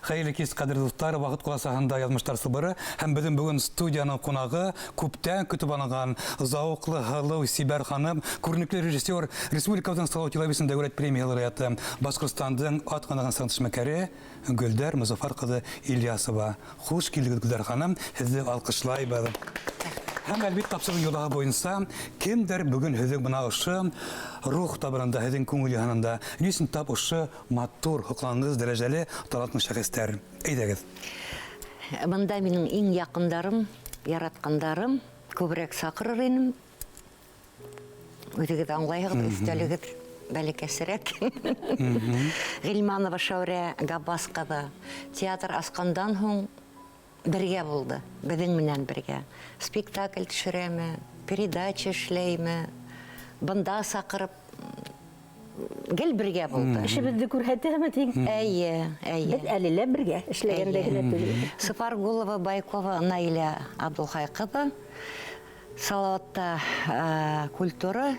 Хәйерле кис, ҡәҙерле дуҫтар, ваҡыт ҡуласаһында яҙмыштар сылбыры һәм беҙҙең бөгөн студияның ҡунағы күптән көтөп алынған зауыҡлы, һылыу, сибәр ханым, күренекле режиссер, республикабыҙҙың Салауат Юлаевичның дәүләт премия лауреаты, Башҡортостандың атҡаҙанған сәнғәт эшмәкәре Гөлдәр Мозафар ҡыҙы Ильясова. Хуш килдегеҙ, Гөлдәр ханым, һеҙҙе алҡышлайбыҙ. Һәм әлбиттә, тапшырыу йолаһы буйынса кемдер бөгөн һеҙҙең бына ошо рух табынында, һеҙҙең күңел йыһанында, ни өсөн тап ошо матур, һоҡланғыс дәрәжәле талантлы шәхестәр? Әйҙәгеҙ. Бында минең иң яҡындарым, яратҡандарым, күберәк саҡырыр инем. Үҙегеҙ аңлайһығыҙ, өҫтәлегеҙ бәләкәсерәк. Ғилманова Шәүрә Габбас ҡыҙы театр асҡандан һуң бергә булды, беҙҙең менән бергә. Спектакль төшөрәме, передача эшләйме, бында саҡырып гел бергә булды. Эшебеҙҙе күрһәтәме тиң? Әйе, әйе. Беҙ әле лә бергә эшләгәндә генә түгел. Сафаргулова Байкова Наилә Абдулхай ҡыҙы Салауатта культура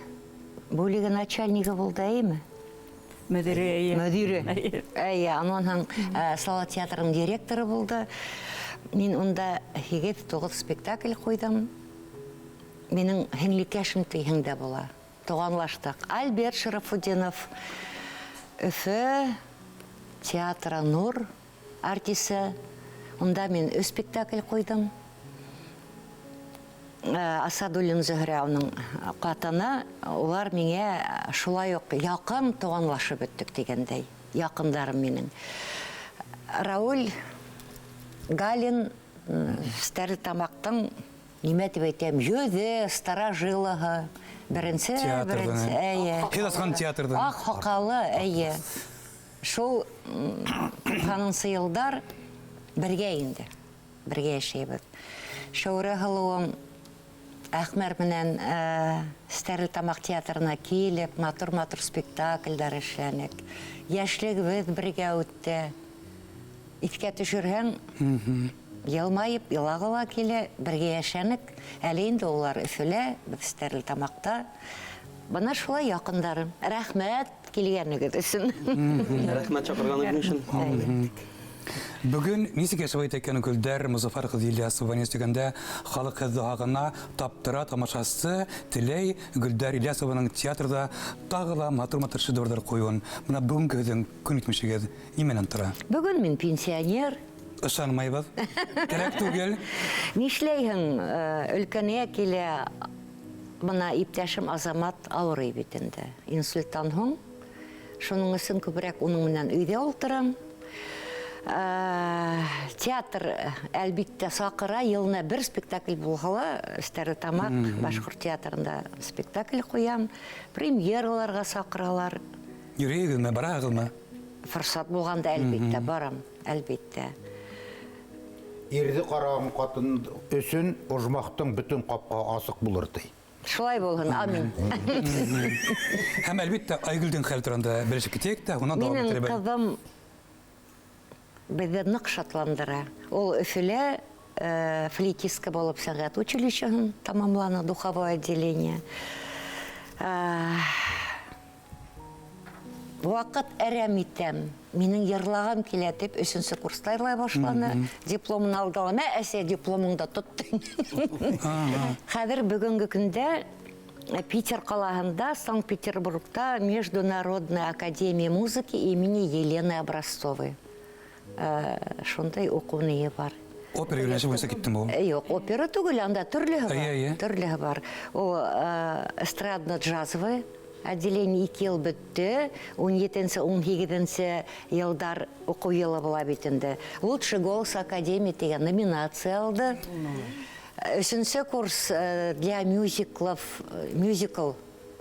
бүлеге начальнигы булды, әйеме? Мөдире, әйе. Мөдире. Әйе, анан һуң Салават театрының директоры булды. Мин унда 8-9 спектакль ҡуйҙым. Минең һеңлекәшем тиһең дә була. Туғанлаштыҡ. Альберт Шарафутдинов Өфө театры Нур артисы. Унда мин өс спектакль ҡуйҙым. Асадуллин Зөһрә уның ҡатыны, улар миңә шулай уҡ яҡын туғанлашып бөттөк тигәндәй, яҡындарым минең. Рауль Галин Стәрлетамаҡтың, нимә тип әйтәм, йөҙө, старожилыһы, беренсе, беренсе, әйе. Һеҙ асҡан театрҙың. Аҡ һаҡалы, әйе. Шул 90-нсы йылдар бергә инде. Бергә йәшәйбеҙ. Шәүрә һылыуым Әхмәр менән Стәрлетамаҡ театрына килеп, матур-матур спектакльдәр эшләнек. Йәшлегебеҙ бергә үтте. Иҫкә төшөрһәң, йылмайып илағы ла килә, бергә йәшәнек. Әле инде улар Өфөлә, беҙ Стәрлетамаҡта. Бына шулай яҡындарым. Рәхмәт килгәнегеҙ өсөн. Рәхмәт саҡырғанығыҙ өсөн. Бөгөн нисек йәшәп әйтә икән Гөлдәр Мозафар ҡыҙы Ильясова? Ни өстәгәндә халыҡ һеҙҙе һағына, таптыра, тамашасы теләй Гөлдәр Ильясованың театрҙа тағы ла матур-матур шедеврҙар ҡуйыуын. Бына бөгөнгө һеҙҙең көн итмешегеҙ нимәнән тора? Бөгөн мин пенсионер. Ышанмайбыҙ. Кәрәк түгел. Нишләйһең, өлкәнәйә килә. Бына иптәшем Азамат ауырый бит инде. Инсульттан һуң. Шуның өсөн күберәк уның менән өйҙә ултырам. Театр, әлбиттә, саҡыра. Йылына бер спектакль булһа ла, Стәрлетамаҡ башҡорт театрында спектакль ҡуям. Премьераларға саҡыралар. Йөрөйһөгөҙмө, бараһығыҙмы? Форсат булғанда, әлбиттә, барам, әлбиттә. Ирҙе ҡараған ҡатын өсөн ожмахтың бөтөн ҡапҡаһы асыҡ булыр, ти. Шулай булһын, амин. Һәм әлбиттә, Айгөлдөң хәл турында белешеп китәйек тә, унан дауам Минең иттербеҙ. ҡыҙым беҙҙе ныҡ шатландыра. Ул Өфөлә флейтистка булып сәнғәт училищеһын тамамланы, духовое отделение. Ваҡыт әрәм итәм, минең йырлағым килә тип өсөнсө курста йырлай башланы. Дипломын алды ла, мә, әсәй, дипломыңды тот. Хәҙер бөгөнгө көндә Питер ҡалаһында, Санкт-Петербургта Международная академия музыки имени Елены Образцовой. Шундай уҡыу ние бар. Опера йүнәлеше буйынса киттеме ул? Юҡ, опера түгел, анда төрлөһө бар. Эйе, эйе. Төрлөһө бар. Ул эстрадно-джазовый отделение 2 йыл бөттө. 17-нсе, 18-нсе йылдар уҡыу йылы була бит инде. Лучший голос академии тигән номинация алды. Өсөнсө курс для мюзиклов, мюзикл,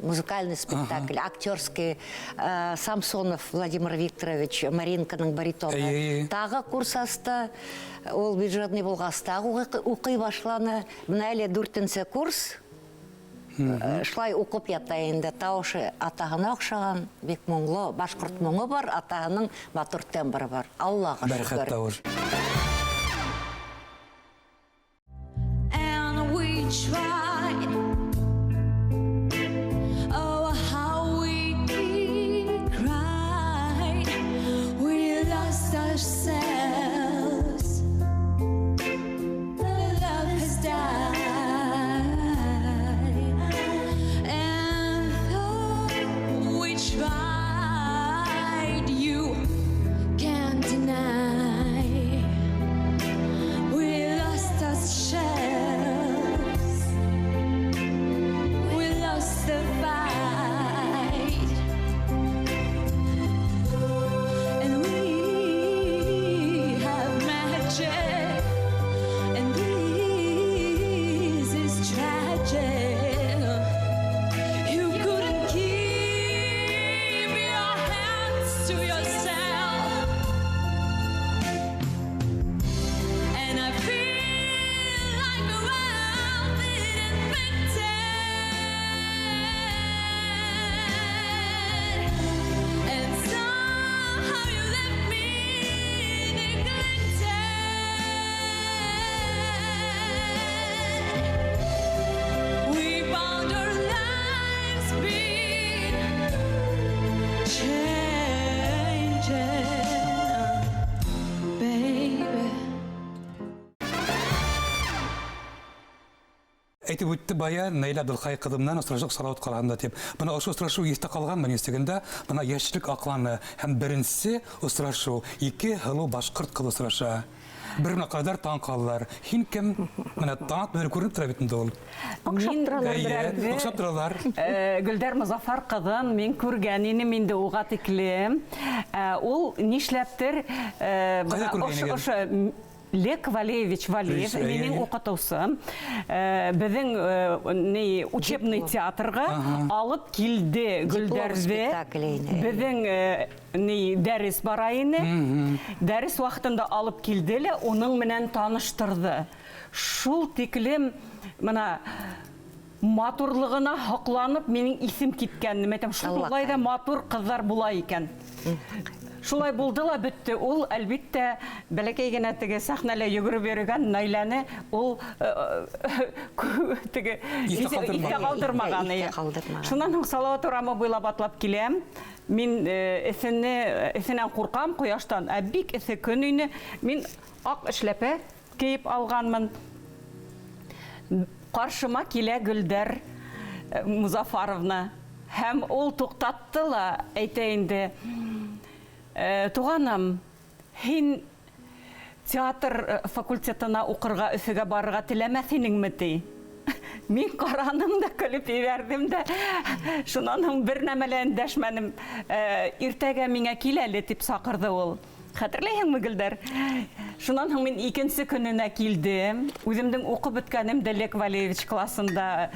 музыкальный спектакль, актерский, Самсонов Владимир Викторович, Маринканың баритоны. Эйе, эйе. Тағы курс асты, ул бюджетный булғас, тағы уҡый башланы. Бына әле 4-нсе курс. Шулай уҡып ята инде. Тауышы атаһына оҡшаған, бик моңло, башҡорт моңо бар, атаһының матур тембры бар. Аллаға Бәрхәт шөкөр. тауыш. And we tried, oh how we cried, we lost ourselves. Әйтеп үтте бая Наилә Абдулхай ҡыҙы менән осрашыу Салауат ҡалаһында тип. Бына ошо осрашыу иҫтә ҡалғанмы нисегендә? Бына йәшлек аҡланы һәм беренсе осрашыу ике һылыу башҡорт ҡыҙы осраша. Бер менә ҡайҙар таң ҡалалар. Һин кем? Менә таң атмай күренеп тора бит инде ул. Оҡшап торалар берәр. Оҡшап торалар. Гөлдәр Мозаффар ҡыҙын мин күргән инем инде уға тиклем. Ул нишләптер ошо Лек Валеевич Валеев, минең уҡытыусым, беҙҙең учебный театрға алып килде Гөлдәрҙе. Беҙҙең дәрес бара ине. Дәрес ваҡытында алып килде лә, уның менән таныштырҙы. Шул тиклем мына матурлығына һоҡланып, минең иҫем киткән. Әйтәм, шулай ҙа матур ҡыҙҙар була икән. Шулай булды ла бөттө. Ул, әлбиттә, бәләкәй генә теге сәхнәлә йүгереп йөрөгән Наиләне ул теге иҫтә ҡалдырмаған. Шунан һуң Салауат урамы буйлап атлап киләм. Мин эҫенән ҡурҡам ҡояштан, ә бик эҫе көн ине. Мин аҡ эшләпә кейеп алғанмын. Ҡаршыма килә Гөлдәр Музафаровна. Һәм ул туҡтатты ла, әйтә инде: туғаным, һин театр факультетына уҡырға Өфөгә барырға теләмәҫ инеңме, ти. Мин ҡараным да, көлөп ебәрҙем дә. Шунан һуң бер нәмә лә өндәшмәнем. Иртәгә миңә кил әле, тип саҡырҙы ул. Хәтерләйһеңме, Гөлдәр? Шунан һуң мин икенсе көнөнә килдем. Үҙемдең уҡып бөткәнемде Лек Валеевич классында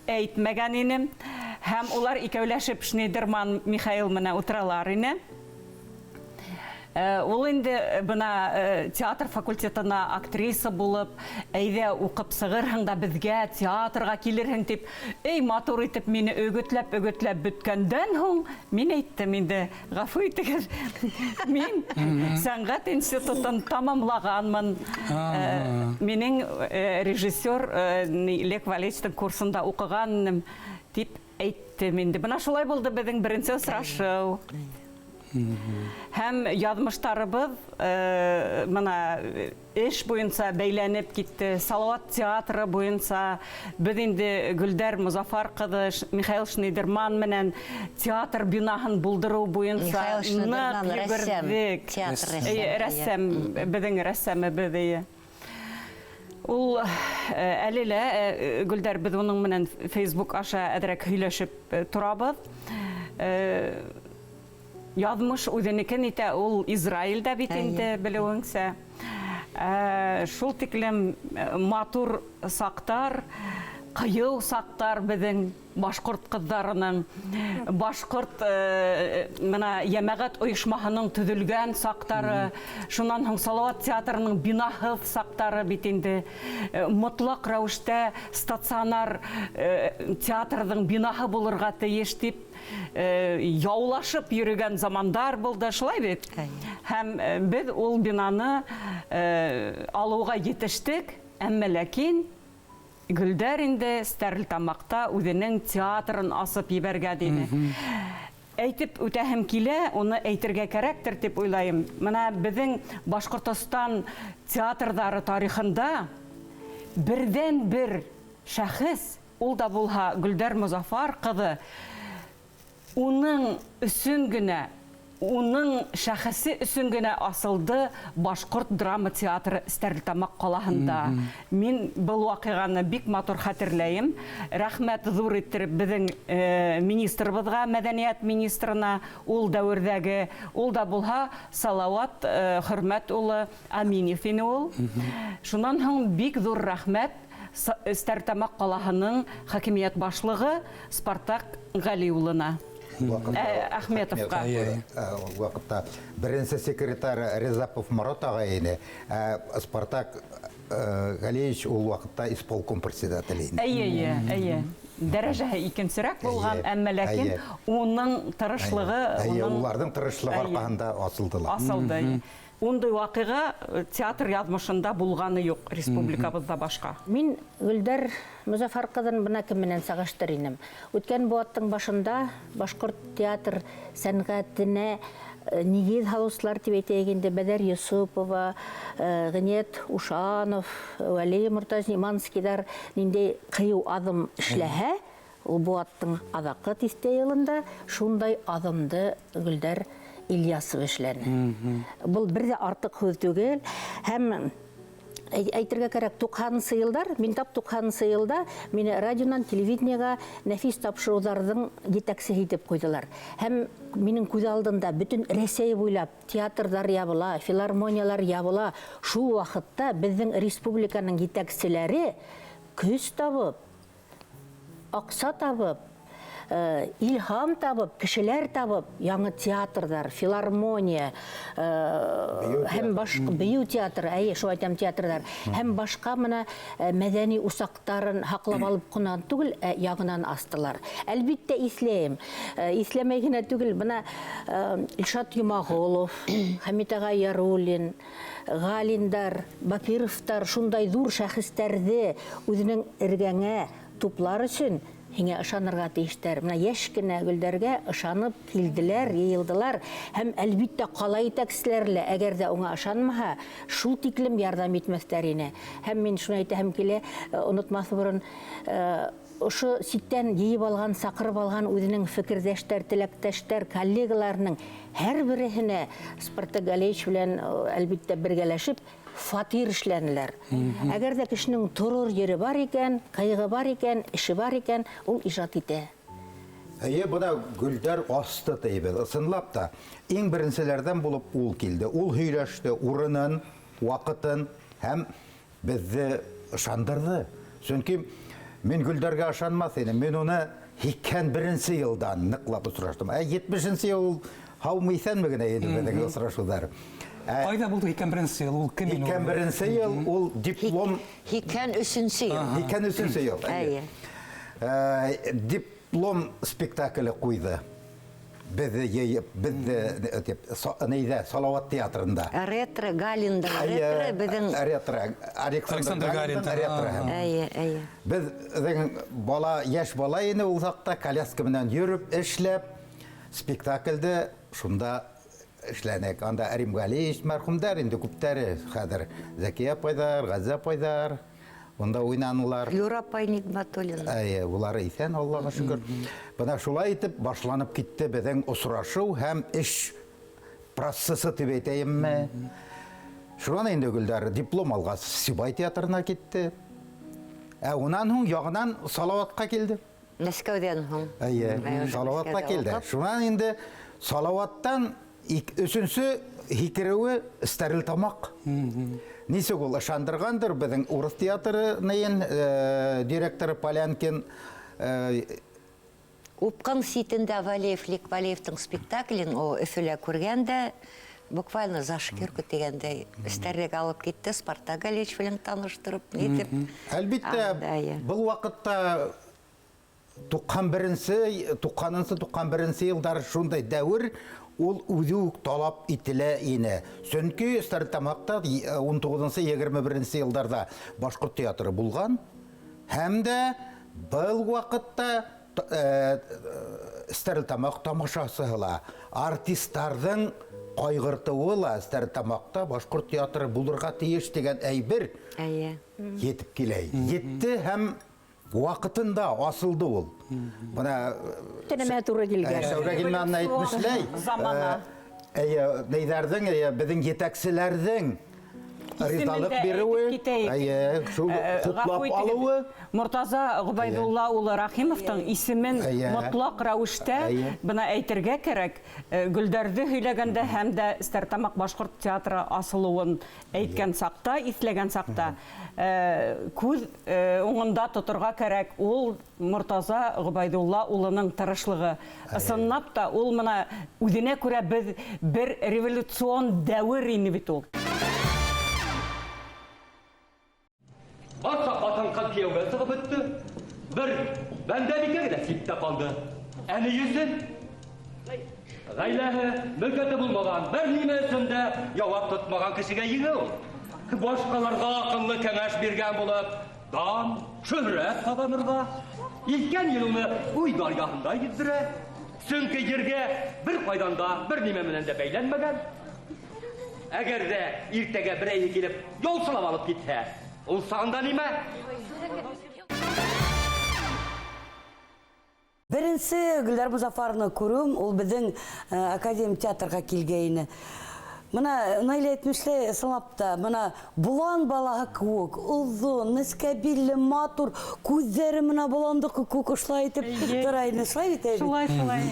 әйтмәгән инем. Һәм улар икәүләшеп Шнейдерман Михаил менән ултыралар ине. Ул инде бына театр факультетына актриса булып, әйҙә уҡып сығырһың да беҙгә театрға килерһең тип, эй матур итеп мине өгөтләп бөткәндән һуң мин әйттем инде, ғәфү итегеҙ, мин сәнғәт институтын тамамлағанмын. Минең режиссер Лек Валеевичтың курсында уҡығанмын тип әйттем инде. Бына шулай булды беҙҙең беренсе осрашыу. Һәм яҙмыштарыбыҙ мына эш буйынса бәйләнеп китте. Салауат театры буйынса беҙ инде Гөлдәр Мозаффар ҡыҙы Михаил Шнейдерман менән театр бинаһын булдырыу буйынса ныҡ йүгерҙек. Рәссам, беҙҙең рәссамыбыҙ. Ул әле лә Гөлдәр, беҙ уның менән Facebook аша әҙерәк һөйләшеп торабыҙ. Яҙмыш үҙенекен итә, ул Израилдә бит инде, белеүеңсә. Шул тиклем матур саҡтар, ҡыйыу саҡтар беҙҙең башҡорт ҡыҙҙарының, башҡорт мына йәмәғәт ойошмаһының төҙөлгән саҡтары, шунан һуң Салауат театрының бинаһыҙ саҡтары бит инде. Мотлаҡ рәүештә стационар театрҙың бинаһы булырға тейеш тип яулашып йөрөгән замандар булды, шулай бит? Һәм беҙ ул бинаны алыуға етештек, әммә ләкин Гөлдәр инде Стәрлетамаҡта үҙенең театрын асып ебәргән ине. Әйтеп үтәһем килә, уны әйтергә кәрәктер тип уйлайым. Мына беҙҙең Башҡортостан театрҙары тарихында берҙән-бер шәхес, ул да булһа Гөлдәр Мозаффар ҡыҙы, уның өсөн генә, уның шәхесе өсөн генә асылды Башҡорт драма театры Стәрлетамаҡ ҡалаһында. Мин был ваҡиғаны бик матур хәтерләйем. Рәхмәт ҙур иттереп беҙҙең министрыбыҙға, мәҙәниәт министрына, ул дәүерҙәге, ул да булһа Салауат Хөрмәт улы Аминев ине ул. Шунан һуң бик ҙур рәхмәт Стәрлетамаҡ ҡалаһының хакимиәт башлығы Спартак Ғәли улына. Ахметовҡа. Ваҡытта беренсе секретарь Резапов Марат ағай ине, Спартак Галиевич ул ваҡытта исполком председателе ине. Эйе, эйе. Дәрәжәһе икенсерәк булған, әммә ләкин уның тырышлығы, уларҙың тырышлығы арҡаһында асылды. Асылды. Ундай ваҡиға театр яҙмышында булғаны юҡ республикабыҙҙа башҡа. Мин Гөлдәр Мозаффар ҡыҙын бына кем менән сағыштыр инем. Үткән быуаттың башында башҡорт театр сәнғәтенә нигеҙ һалыусылар тип әйтәйек инде, Бәҙәр Йосопова, Ғиниәт Ушанов, Вәли Мортазин-Иманскийҙар ниндәй ҡыйыу аҙым эшләһә, ул быуаттың аҙаҡҡы тиҫтә йылында шундай аҙымды Гөлдәр Ильясова эшләне. Был бер ҙә артыҡ һүҙ түгел. Һәм әйтергә кәрәк, туҡһанынсы йылдар, мин тап туҡһанынсы йылда мине радионан телевидениеға нәфис тапшырыуҙарҙың етәксеһе итеп ҡуйҙылар. Һәм минең күҙ алдында бөтөн Рәсәй буйлап театрҙар ябыла, филармониялар ябыла. Шул ваҡытта беҙҙең республиканың етәкселәре көс табып, аҡса табып, илһам табып, кешеләр табып, яңы театрҙар, филармония, һәм башҡа бейеү театры, әйе, шул әйтәм, театрҙар, һәм башҡа мына мәҙәни усаҡтарын һаҡлап алып ҡына түгел, ә яңынан астылар. Әлбиттә, иҫләйем. Иҫләмәй генә түгел, бына Илшат Йомағолов, Хәмит ағай Яруллин, Ғалиндар, Бакировтар шундай ҙур шәхестәрҙе үҙенең эргәңә туплар өсөн һиңә ышанырға тейештәр. Бына йәш кенә Гөлдәргә ышанып килделәр, йыйылдылар. Һәм әлбиттә ҡала етәкселәре лә, әгәр ҙә уңа ышанмаһа, шул тиклем ярҙам итмәҫтәр ине. Һәм мин шуны әйтәһем килә, онотмаҫ борон, ошо ситтән йыйып алған, саҡырып алған үҙенең фекерҙәштәр, теләктәштәр, коллегаларының һәр береһенә Спартак Галиевич белән, әлбиттә, бергәләшеп фатир эшләнеләр. Әгәр ҙә кешенең торор ере бар икән, ҡайғы бар икән, эше бар икән, ул ижад итә. Әйе, бына Гөлдәр асты тейбеҙ. Ысынлап та, иң беренселәрҙән булып ул килде. Ул һөйләште урынын, ваҡытын һәм беҙҙе ышандырҙы. Сөнки мин Гөлдәргә ышанмаҫ инем. Мин уны һикһән беренсе йылдан ныҡлап осраштым. Ә етмешенсе йыл һаумы, иҫәнме генә ине беҙҙең осрашыуҙар. Ҡайҙа булды һикһән беренсе йыл? Ул кем ине ул? Һикһән беренсе йыл ул диплом Һикһән өсөнсө йыл. Һикһән өсөнсө йыл, әйе. Әйе. Диплом спектакле ҡуйҙы. Беҙҙе йыйып, беҙҙе, тип, нейҙә, Салауат театрында. Ретро, Галиндың Әйе, ретро, беҙҙең ретро, Александр Александр Галиндың Галиндың, ретро. Әйе, әйе. Беҙҙең бала, йәш бала ине ул саҡта, коляска менән йөрөп, эшләп, спектаклде шунда эшләнек. Анда Рим Галиевич мәрхүмдәр инде күптәре хәҙер. Зәкиә апайҙар, Ғәззә апайҙар, унда уйнанылар. Флюра апай Ниғмәтуллина. Әйе, улары иҫән, Аллаға шөкөр. Бына шулай итеп башланып китте беҙҙең осрашыу һәм эш процессы тип әйтәйемме? Шунан инде Гөлдәр диплом алғас Сибай театрына китте. Ә унан һуң яңынан Салауатҡа килде. Мәскәүҙән һуң. Әйе, Әйе, Салауатҡа Мәскәүҙә килде. уҡып. Шунан инде Салауаттан өсөнсө һикереүе Стәрлетамаҡ. Нисек ул ышандырғандыр беҙҙең урыҫ театры нейен директоры Полянкин Упҡын ситендә Валеев Леквалеевтың спектаклен о Өфөлә күргән дә, буквально за шкирку тигәндәй Стәрлегә алып китте, Спартак Галиевич белән таныштырып, нитеп. Әлбиттә, Анда, әйе. был ваҡытта туҡһан беренсе, туҡһанынсы, туҡһан беренсе йылдар шундай дәүер, ул үҙе үк талап ителә ине. Сөнки Стәрлетамаҡта ун туғыҙынсы, егерме беренсе йылдарҙа башҡорт театры булған һәм дә был ваҡытта Стәрлетамаҡ тамашасыһы ла, артистарҙың ҡайғыртыуы ла Стәрлетамаҡта башҡорт театры булырға тейеш тигән әйбер Әйе. етеп килә. Етте һәм ваҡытында асылды ул. Бына, Төнәмә тура килгән. Шәүрә Гилмәнна әйтмешләй, Замана. әйе, нейҙәрҙең, әйе, беҙҙең етәкселәрҙең Исемен ризалыҡ дә әйтеп биреүе, китәйек. әйе, шул хуплап Ғәфү итегеҙ. алыуы. Мортаза Ғөбәйҙулла улы Рәхимовтың исемен Әйе. мотлаҡ рәүештә Әйе. бына әйтергә кәрәк. Гөлдәрҙе һөйләгәндә һәм дә Стәрлетамаҡ башҡорт театры асылыуын әйткән саҡта, иҫләгән саҡта, күҙ уңында тоторға кәрәк ул Мортаза Ғөбәйҙулла улының тырышлығы. Әйе. Ысынлап та ул бына үҙенә күрә беҙ бер революцион дәүер ине бит ул. Барса ҡатын-ҡыҙ кейәүгә сығып бөттө. Бер бәндәбикә генә ситтә ҡалды. Ә ни йөҙөн? Ғаиләһе, мөлкәте булмаған, бер нимә өсөн дә яуап тотмаған кешегә еңел. Башҡаларға аҡыллы кәңәш биргән булып, дан, шөһрәт ҡаҙанырға. Илткән ел уны уй дарьяһында йөҙҙөрә. Сөнки ергә бер ҡайҙан да, бер нимә менән дә бәйләнмәгән. Әгәр ҙә иртәгә берәйһе килеп ялсылап алып китһә, ул сағында нимә? Беренсе Гөлдәр Мозафаровна күреүем, ул беҙҙең академик театрға килгәйне. Мына Наилә әйтмешләй, ысынлап та, мына болан балаһы кеүек, оҙон, нескә билле, матур, күҙҙәре мына боландыҡы кеүек ошолай итеп тора ине. Шулай бит, әй бит? Шулай, шулай.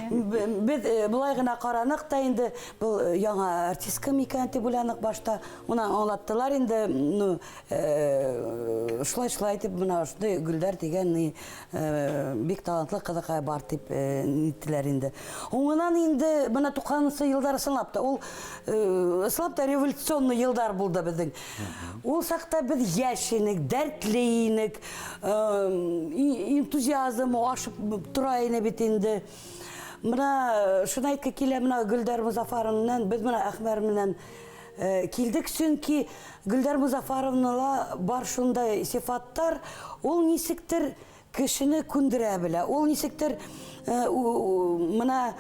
Беҙ былай ғына ҡараныҡ та инде, был яңа артистка микән тип уйланыҡ башта. Уны аңлаттылар инде, ну, шулай, шулай итеп, мына ошондай Гөлдәр тигән, бик талантлы ҡыҙыҡай бар тип ниттеләр инде. Һуңынан инде мына туҡһанынсы йылдар ысынлап та, ул ысынлап та революционный йылдар булды беҙҙең. Ул саҡта беҙ йәш инек, дәртле инек, энтузиазм ашып тора ине бит инде. Мына шуны әйтке килә, мына Гөлдәр Мозафаровна менән, беҙ мына Әхмәр менән килдек, сөнки Гөлдәр Мозафаровнала бар шундай сифаттар, ул нисектер кешене күндерә белә, ул нисектер мына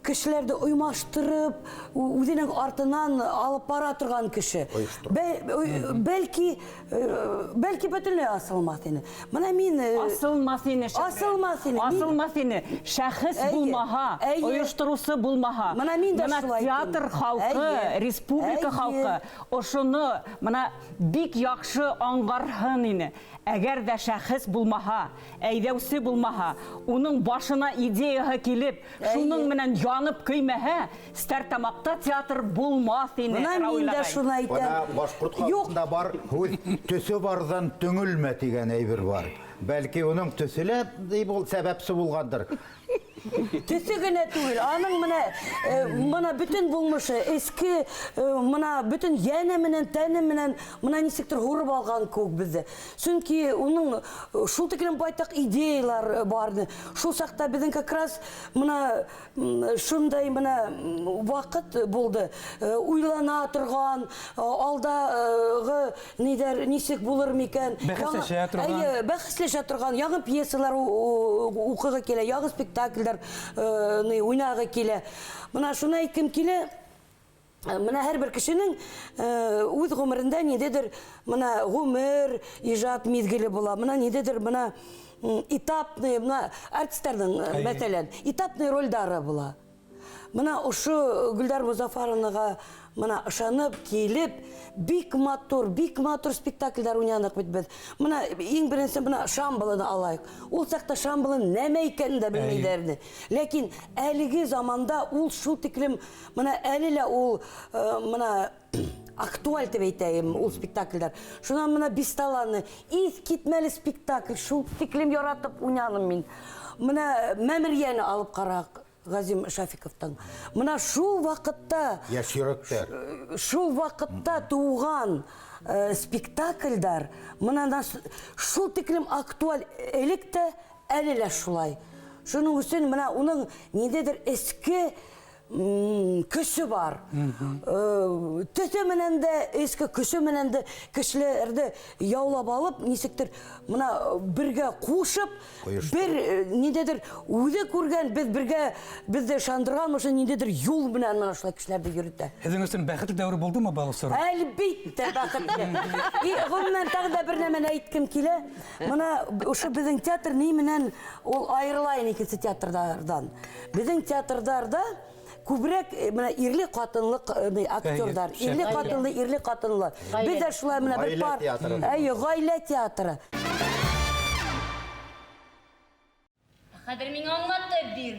кешеләрҙе уймаштырып, үҙенең артынан алып бара торған кеше. Ойоштороп. Бәлки бөтөнләй асылмаҫ ине. Мына мин Асылмаҫ ине, Шәһрә. Асылмаҫ ине. Асылмаҫ ине. Шәхес Әйе. булмаһа, Әйе. ойоштороусы булмаһа. Мына мин дә Мына шулай әйтәм. театр халҡы, Әйе. республика Әйе. халҡы ошоно мына бик яҡшы аңғарһын ине. Әгәр ҙә шәхес булмаһа, әйҙәүсе булмаһа, уның башына идеяһы килеп, Әйе. шуның менән янып көймәһә, Стәртамаҡта театр булмаҫ ине, Мына мин Рауил дә ағай. шуны әйтәм. Бына башҡорт Юҡ. халҡында бар һүҙ, төҫө барҙан төңөлмә тигән әйбер бар. Бәлки уның төҫө лә был сәбәпсе булғандыр. Төҫө генә түгел, аның мына бөтөн булмышы, эске мына бөтөн йәне менән, тәне менән мына нисектер һурып алған кеүек беҙҙе. Сөнки уның шул тиклем байтаҡ идеялар бар ине. Шул саҡта беҙҙең как раз мына шундай мына ваҡыт булды. Уйлана торған, алдағы ниҙәр нисек булыр микән? Бәхәсләшә торған. Әйе, бәхәсләшә торған, яңы пьесалар уҡығы килә, яңы спектакльдәр уйнағы килә. Мына шуны әйткем килә. Мына һәр бер кешенең үҙ ғүмерендә ниндәйҙер мына ғүмер, ижад миҙгеле була. Мына ниндәйҙер мына этапный, мына артистарҙың Әйе. мәҫәлән, этапный ролдары була. Мына ошо Гөлдәр Мозафаровнаға мына ышанып килеп, бик матур, бик матур спектакльдәр уйнаныҡ бит беҙ. Мына иң беренсе мына Шамбаланы алайыҡ. Ул саҡта Шамбалының нәмә икәнен дә белмәйҙәр ине. Ләкин әлеге заманда ул шул тиклем, мына әле лә ул мына актуаль тип әйтәйем ул спектакльдәр. Шунан мына Бисталаны, иҫ китмәле спектакль, шул тиклем яратып уйнаным мин. Мына Мәмерйәне алып ҡараҡ Ғазим Шафиковтың. Мына шул ваҡытта, Йәш йөрәктәр. шул ваҡытта тыуған спектакльдәр мына шул тиклем актуаль элек тә, әле лә шулай. Шуның өсөн мына уның ниндәйҙер эске көсө бар. Төҫө менән дә, эске көсө менән дә кешеләрҙе яулап алып, нисектер мына бергә ҡушып, Ҡойоштороп. бер ниндәйҙер үҙе күргән, беҙ бергә, беҙҙе ышандырған ошо ниндәйҙер юл менән мына шулай кешеләрҙе йөрөтә. Һеҙҙең өсөн бәхетле дәүер булдымы был осор? Әлбиттә, бәхетле. И, ғөмүмән, тағы да бер нәмәне әйткем килә. Мына ошо беҙҙең театр ни менән ул айырыла ине икенсе театрҙарҙан. Беҙҙең театрҙарҙа күберәк мына ирле ҡатынлыҡ ни, актерҙар. Әйе, Ирле шәп. ҡатынлы, ирле ҡатынлы. Ғаилә. Беҙ ҙә шулай мына бер Ғаилә пар. театры. Әйе, ғаилә театры. Хәҙер миңә аңлатып бир.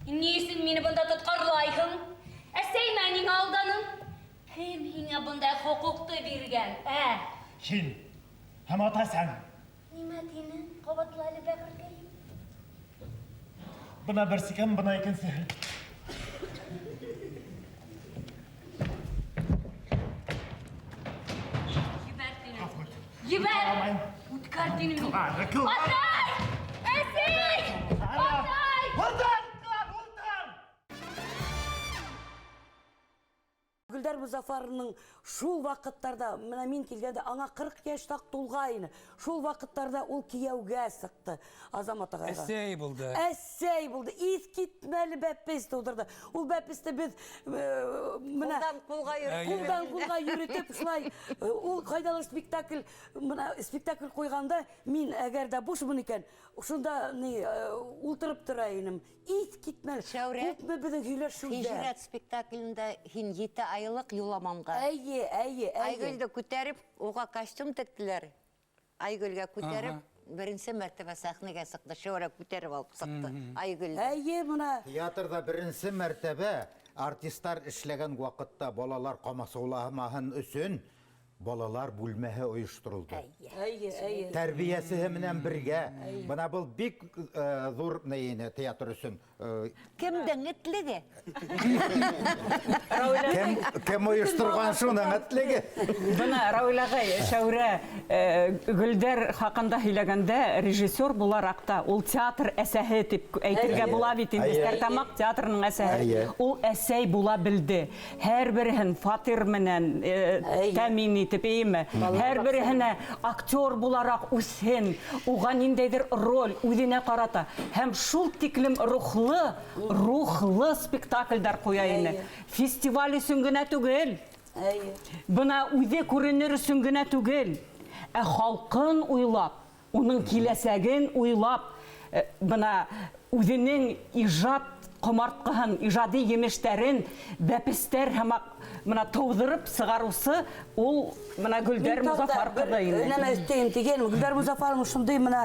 Ни өсөн мине бында тотҡарлайһың? Әсәймә ниңә алданың? Кем һиңә бындай хоҡуҡты биргән, ә? Һин һәм атасаң. Нимә тинең? Ҡабатла әле, бәғеркәйем. Бына бер сикәм, бына икенсеһе. Ебәр тинем. Ебәр! Үткәр тинем. Клара, Клара! Атай! Әсәй! Атай! Ултыр! Ултыр! Гөлдәр Мозафаровның шул ваҡыттарда, мына мин килгәндә аңа 40 йәш таҡ тулғайны. Шул ваҡыттарҙа ул кейәүгә сыҡты Азамат ағайға. Әсәй булды. Әсәй булды. Иҫ китмәле бәпес тыуҙырҙы. Ул бәпесте беҙ мына Ҡулдан ҡулға йөрөтөп. Ҡулдан ҡулға йөрөтөп шулай. Ул ҡайҙалыр спектакль, мына спектакль ҡуйғанда мин әгәр ҙә бушмын икән, шунда ни ултырып тора инем. Иҫ китмәле. Шәүрә. Күпме беҙҙең һөйләшеүҙәр. Хижрәт спектаклендә һин 7 айлыҡ юламанға. Әйе, әйе, әйе. Айгөлдө күтәреп, уға костюм тектеләр. Айгөлгә күтәреп, беренсе мәртәбә сәхнәгә сыҡты. Шәүрә күтәреп алып сыҡты Айгөлдө. Әйе, мына. Театрҙа беренсе мәртәбә артисттар эшләгән ваҡытта балалар ҡамасауламаһын өсөн балалар бүлмәһе ойошторолдо. Әйе, әйе. Тәрбиәсеһе менән бергә. Бына был бик ҙур нейне театр өсөн. Кемдең этлеге? Кем ойошторған шуның этлеге? Бына Рауил ағай, Шәүрә, Гөлдәр хаҡында һөйләгәндә режиссер булараҡ та ул театр әсәһе тип әйтергә була бит инде. Стәрлетамаҡ театрының әсәһе. Ул әсәй була белде. Һәр береһен фатир менән тәмин итеп, эйме? Һәр береһенә актер булараҡ үҫһен, уға ниндәйҙер роль үҙенә ҡарата. Һәм шул тиклем рухлы спектаклдәр ҡуя ине. Фестиваль өсөн генә түгел. Бына үҙе күренер өсөн генә түгел. Ә халҡын уйлап, уның киләсәген уйлап, бына үҙенең ижад ҡомартҡыһын, ижади емештәрен бәпестәр һәм бына тыуҙырып сығарыусы ул бына Гөлдәр Мин тағы да Мозафар бер ҡыҙы инде. Нәмә өҫтәйем тигән, Гөлдәр Мозафарова шундай мына,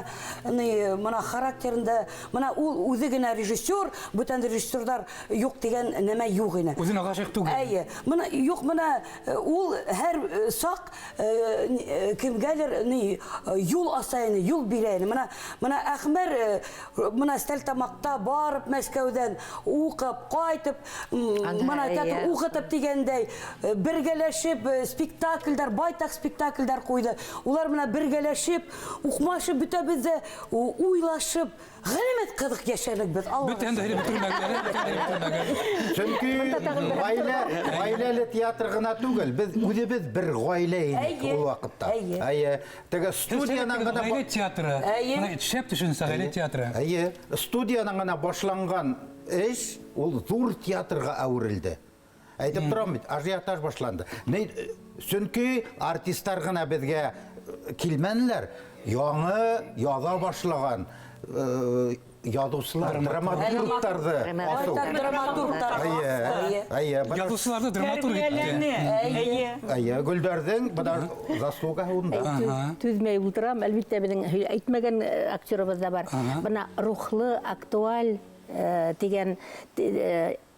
ни, мына характерында, мына ул үҙе генә режиссер, бүтән режиссерҙар юҡ тигән нәмә юҡ ине. Үҙенә ғашиҡ түгел. Әйе, мына юҡ, мына ул һәр саҡ кемгәлер ни юл аса ине, юл бирә ине. Мына, мына Әхмәр мына Стәлтамаҡта барып Мәскәүҙән уҡып, ҡайтып, Анда, мына театр әйе. уҡытып тигәндәй, бергәләшеп, спектакльдәр, байтаҡ спектакльдәр ҡуйҙы. Улар мына бергәләшеп, уҡмашып бөтәбеҙ ҙә, уйлашып, ғәләмәт ҡыҙыҡ йәшәнек беҙ. Аллаға Бөтәһен дә һөйләп бөтөрмәгеҙ әле, бөтәһен дә һөйләп бөтөрмәгеҙ. Сөнки Бында тағы бер ғаиләле театр ғына түгел, беҙ үҙебеҙ бер ғаилә инек Әйе. ул ваҡытта. Әйе. Әйе. Теге студиянан ғына Ғаилә театры. Әйе. Мына шәп төшөнсә, ғаилә театры. Әйе. Студиянан ғына башланған эш ул ҙур театрға әүерелде. Әйтеп торам бит, ажиотаж башланды. Ни, сөнки артисттар ғына беҙгә килмәнеләр, яңы яҙа башлаған яҙыусылар, драматургтарҙы Драматург. асыу. Драматургтар. Әйе, әйе. Бына Яҙыусыларҙы драматург итте. Тәрбиәләне. Әйе. Әйе, Гөлдәрҙең бына заслугаһы унда. Түҙмәй ултырам, әлбиттә, беҙҙең әйтмәгән актерыбыҙ ҙа бар. Бына рухлы, актуаль тигән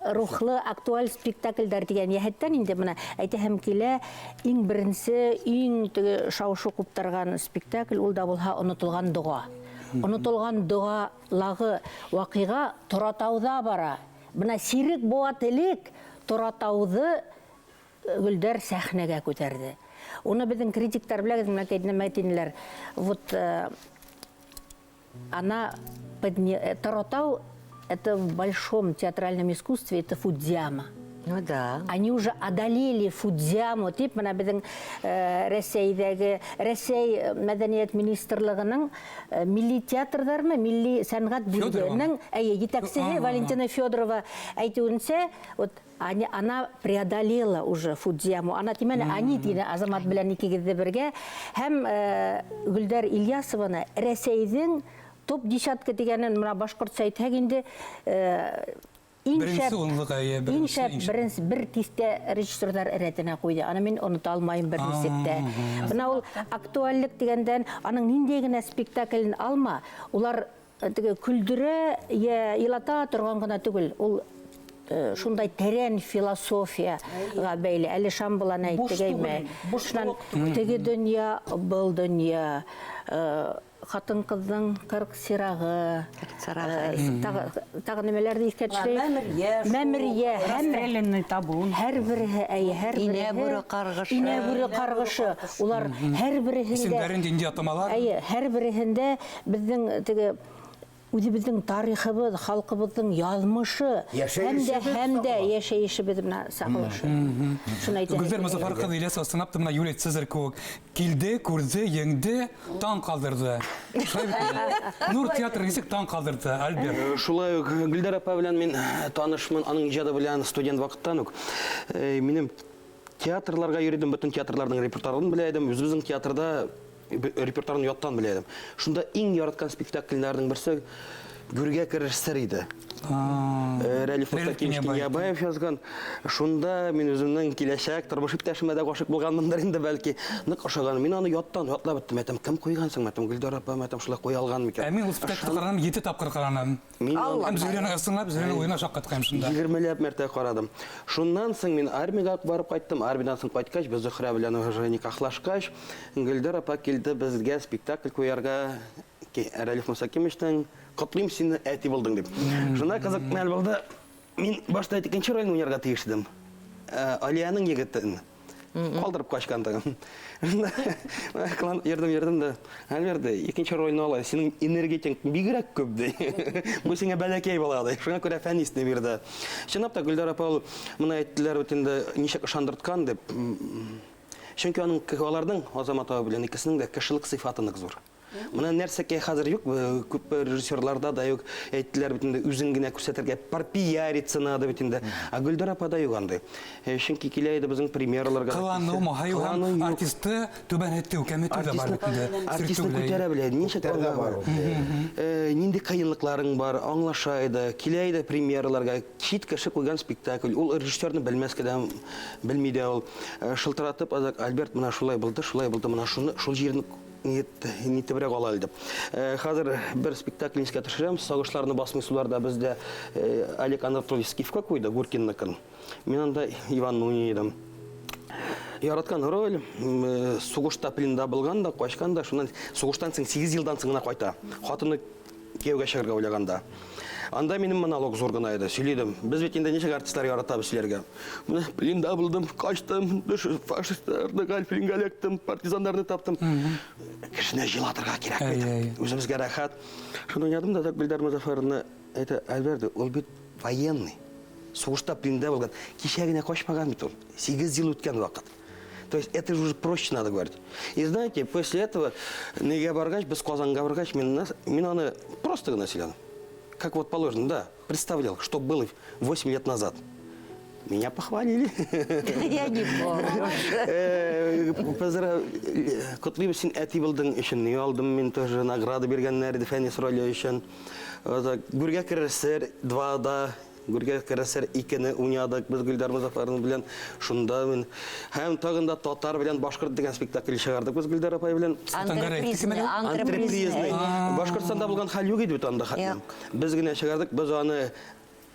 рухлы актуаль спектакльдәр тигән йәһәттән инде бына әйтәһем килә, иң беренсе, иң теге шау-шу ҡуптарған спектакль ул да булһа Онотолған доға. Онотолған доғалағы ваҡиға Торатауҙа бара. Бына сирек быуат элек Торатауҙы Гөлдәр сәхнәгә күтәрҙе. Уны беҙҙең критиктар беләгеҙ, менә нәмә тинеләр. Вот она Торатау это в большом театральном искусстве, это Фудзиама. Ну да. Они уже одолели Фудзиаму, тип, мына беҙҙең Рәсәйҙәге, Рәсәй мәҙәниәт министрлығының милли театрҙармы, милли сәнғәт Федорова. бүлегенең, әйе, етәксеһе Валентина Федорова әйтеүенсә, вот они, она преодолела уже Фудзиаму. Она тимәне, они тине Азамат белән икегеҙҙе бергә. Һәм Гөлдәр Ильясованы Рәсәйҙең топ десятка тигәнен мына башҡортса әйтһәк инде иң Беренсе шәп, унлыҡ, әйе, иң беренсе, шәп, иң шәп. беренсе, бер тиҫтә режиссерҙар рәтенә ҡуйҙы. Аны мин онота алмайым бер нисек тә. Бына ул актуальлыҡ тигәндән, аның ниндәй генә спектаклен алма, улар теге көлдөрә йә илата торған ғына түгел. Ул шундай тәрән философияға бәйле. Әле Шамбаланы Буш әйтте, әйме? түгел, буш Шунан юҡ түгел. теге донъя, был донъя, ҡатын-ҡыҙҙың 40 сирағы, 40 сирағы, әйе. тағы нәмәләрҙе иҫкә төшөрәйек. Мәмерйә, шул. Мәмерйә, һәм Расстрелянный табун. Һәр береһе, әйе, һәр Инә береһе. бүре ҡарғышы. Инә бүре ҡарғышы. Улар һәр береһендә Исемдәрен инде атамалар. Әйе, һәр береһендә беҙҙең теге Үҙебеҙҙең тарихыбыҙ, халҡыбыҙҙың яҙмышы һәм дә йәшәйешебеҙ менә сағылышы. Шуны әйтәһем. Гөлдәр Мозафар ҡыҙы Ильясова ысынлап та бына Юлий Цезарь кеүек килде, күрҙе, еңде, таң ҡалдырҙы. Шулай бит. Нур театры нисек таң ҡалдырҙы, Альберт? Шулай уҡ Гөлдәр апа белән мин танышмын, аның ижады белән студент ваҡыттан уҡ. Минем театрларға йөрөйҙөм, бөтөн театрларҙың репертуарын белә идем, үҙебеҙҙең театрҙа репертуарын яттан белә идем. Шунда иң яратҡан спектакльләрҙең берсе Гүргә керер сер иде. Рәлиф Мустакимович Киньябаев язган. Шунда мин үземнең киләчәк тормыш иптәшемә дә ғашиҡ булғанмындыр инде, бәлки. Ныҡ ошаған. Мин аны яттан ятлап беттем. Әйтәм, кем ҡуйғансың? Әйтәм, Гөлдәр апа, әйтәм, шулай ҡуя алған микән? Ә мин ул спектакль ҡараным, 7 тапҡыр ҡараным. Һәм Зөһрәне ысынлап, Зөһрәне уйына шаҡҡатҡайым шунда. 20ләп мәртәбә ҡарадым. Шуннан һуң мин армиягә барып ҡайттым. Армиянан һуң ҡайтҡас, беҙ Зөһрә белән уже никахлашҡас, Гөлдәр апа килде беҙгә спектакль ҡуярға. Рәлиф Мустакимовичтың Ҡотлайым һине, әти булдың дип. Шунда ҡыҙыҡ мәл булды. Мин башта икенсе ролен уйнарға тейеш идем. Алияның егетен ҡалдырып ҡасҡан тағын. Шунда йөрҙөм дә, Альберт, икенсе ролен ала, һинең энергетик бигерәк күп ди. Был һиңә бәләкәй була ди. Шуңа күрә Фәнисне бирҙе. Чынлап та Гөлдәр апа ул мына әйттеләр бит инде, нисек ышандырткан дип. Чөнки аның аларҙың Азамат абый белән икесенең дә кешелек сыйфаты ныҡ зур. Мына нәрсәкәй хәҙер юҡ, күп режиссерларда да юҡ, әйттеләр бит инде, үҙең генә күрсәтергә, пропиариться надо бит инде. Ә Гөлдәр апа да юҡ андай. Чөнки килә иде беҙҙең премьераларға. Ҡыланыу, маһайыу һәм артисты түбәнһетеү, кәметеү ҙә бар бит инде. Артистны күтәрә белә, нисек аңлай. Ниндәй ҡыйынлыҡларың бар, аңлаша иде, килә иде премьераларға, чит кеше ҡуйған спектакль, ул режиссерны белмәскә дә белмәй ҙә ул. Шылтыратып, аҙаҡ, Альберт, мына шулай булды, шулай булды, мына шуны, шул ерен нитебрәк ала әле дип. Хәзер бер спектакль искә төшерәм, Сагышларны басмый суларда бездә Олег Анатольевич Скифка куйды, Гуркинныкын. Мин анда Иванны уйный идем. Яраткан роль, сугышта пленда булган да, качкан да, шуннан сугыштан соң 8 елдан соң гына кайта. Хатыны кияүгә чыгарга уйлаганда. Анда минем монолог зур гына иде, сөйлидем. Без бит инде ничек артистлар яратабыз сөйләргә. Менә пленда булдым, качтым, фашистларны пленга эләктем, партизаннарны таптым. Кешене җылатырга кирәк бит. Үзебезгә рәхәт. Шуны уйнадым да, Гөлдәр Мозафаровна әйтә, Альберт, ул бит военный. Сугышта пленда булган. Кичә генә качмаган бит ул. 8 ел үткән вакыт. То есть это же уже проще надо говорить. И знаете, после этого нигә баргач, без Казанга баргач, мин аны просто гына сөйләдем. Как вот положено, да, представлял, что было 8 лет назад. Меня похвалили. Я не помню. Котлыйм син әти булдың өчен, ни алдым мин тоже награда биргәннәр иде Фәнис роле өчен. Гүргә керер 2-да, Гүргә керер 2-не уйнадык без Гөлдәр Мозафаровна белән. Шунда мин һәм тагын да татар белән башкорт дигән спектакль чыгардык без Гөлдәр апай белән. Антрепризный. Антрепризный. Башкортстанда булган хәл юк иде бит анда хәтле. Без генә чыгардык, без аны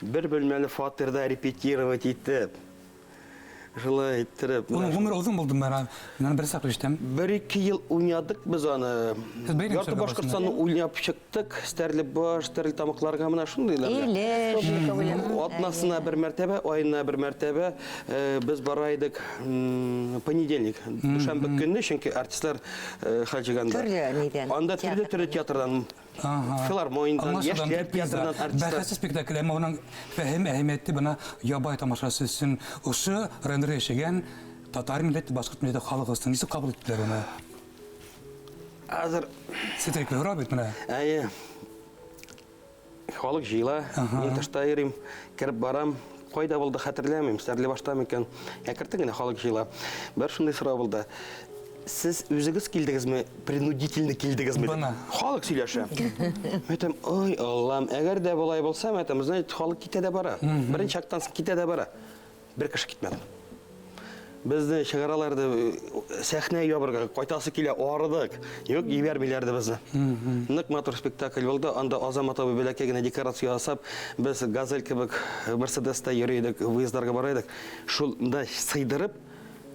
бер бүлмәле фатирда репетировать итеп. Шулай иттереп. Уның ғүмере оҙон булды мына. Мин бер саҡ ишетәм. Бер-ике ел уйнадык без аны. Ярты Башкортстанны уйнап чыктык. Стәрлебаш, Стәрлетамаҡларға мына шундыйлар. Илеш. Атнасына бер мәртәбә, айына бер мәртәбә без бара идек понедельник, дүшәмбе көнне, чөнки артистлар хәл җыйганда. Төрле нидән? Анда төрле-төрле театрдан. Филармониянан, йәшләр театрынан артистлар. Бәхәссез спектакль, әммә уның фәһем әһәмиәте бына ябай тамашасы өсөн ошо районда яшәгән татар милләте, башҡорт милләте халыҡ өсөн нисек ҡабул иттеләр уны? Хәҙер Ситрекле һорау бит менә. Әйе. Халыҡ җыйыла, мин тышта йөрим, кереп барам. Ҡайҙа булды хәтерләмәйем, Стәрлебашта микән? Әкертен генә халыҡ җыйыла. Бер шундый сорау булды. Сез үзегез килдегезме, принудительно килдегезме? Бына. Халыҡ сөйләшә. Мин әйтәм, ой, Аллам, әгәр дә болай булса, мин әйтәм, знаете, халыҡ китә дә бара. Беренче актан соң китә дә бара. Бер кеше китмәде. Безне чыгаралар да, сәхнә ябырга, кайтасы килә, арыдык. Юк, җибәрмиләр дә безне. Нык матур спектакль булды. Анда Азамат абый бәләкәй генә декорация ясап, без Газель кебек Мерседеста йөри идек, выездларга бара идек. Шунда сыйдырып,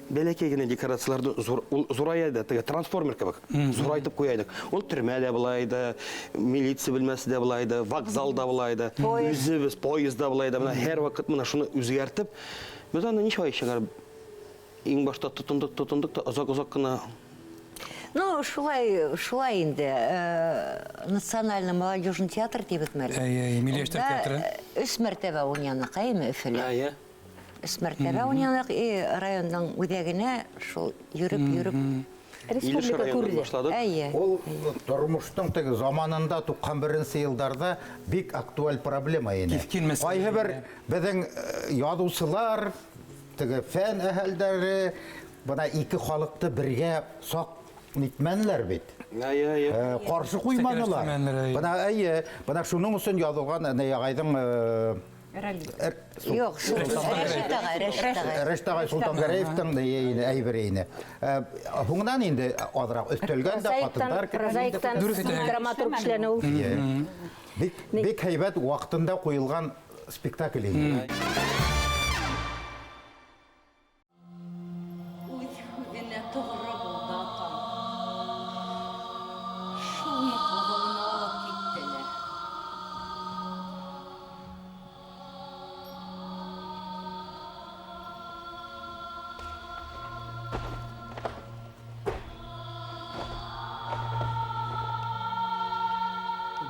бәләкәй генә декорацияләрне ул зурая иде, теге трансформер кебек, зурайтып куя идек. Ул төрмә дә була иде, милиция бүлмәсе дә була иде, вокзал да була иде, үзебез поезд да була иде. Менә һәрвакыт менә шуны үзгәртеп, без аны ничә ай чыгарып, иң башта тотындык, тотындык та озак-озак кына. Ну, шулай, шулай инде. Национальный молодежный театр тип бит әле. Әй, әй, Милли йәштәр Унда, театры. Өс мәртәбә уйнаныҡ, әйме, Өфөлә. Әйе. Өс мәртәбә уйнаныҡ, и районның үҙәгенә шул йөрөп-йөрөп. Республика күрҙе. Башладыҡ. Әйе. Ул тормоштоң теге заманында туҡһан беренсе йылдарҙа бик актуаль проблема ине. Киҫкен мәсьәлә. Ҡайһы бер беҙҙең яҙыусылар, теге фән әһәлдәре бына ике халыҡты бергә саҡ нитмәнеләр бит. Әйе, әйе. Ҡаршы ҡуйманылар. Сәкәләштемәнеләр, әйе. Бына әйе, бына шуның өсөн яҙылған әнә ағайҙың Юҡ, шул Рәшит ағай, Рәшит ағай. Рәшит ағай Солтангәрәевтың әйбере ине. Һуңынан инде аҙыраҡ өҫтәлгән дә ҡатындар кергән инде. Прозаиктан Дөрөҫ әйтәһең. драматург эшләне ул. Эйе. Бик, бик һәйбәт ваҡытында ҡуйылған спектакль ине. Үҙ һүҙенә тоғро булды атам. Шуны ҡабығына алып киттеләр.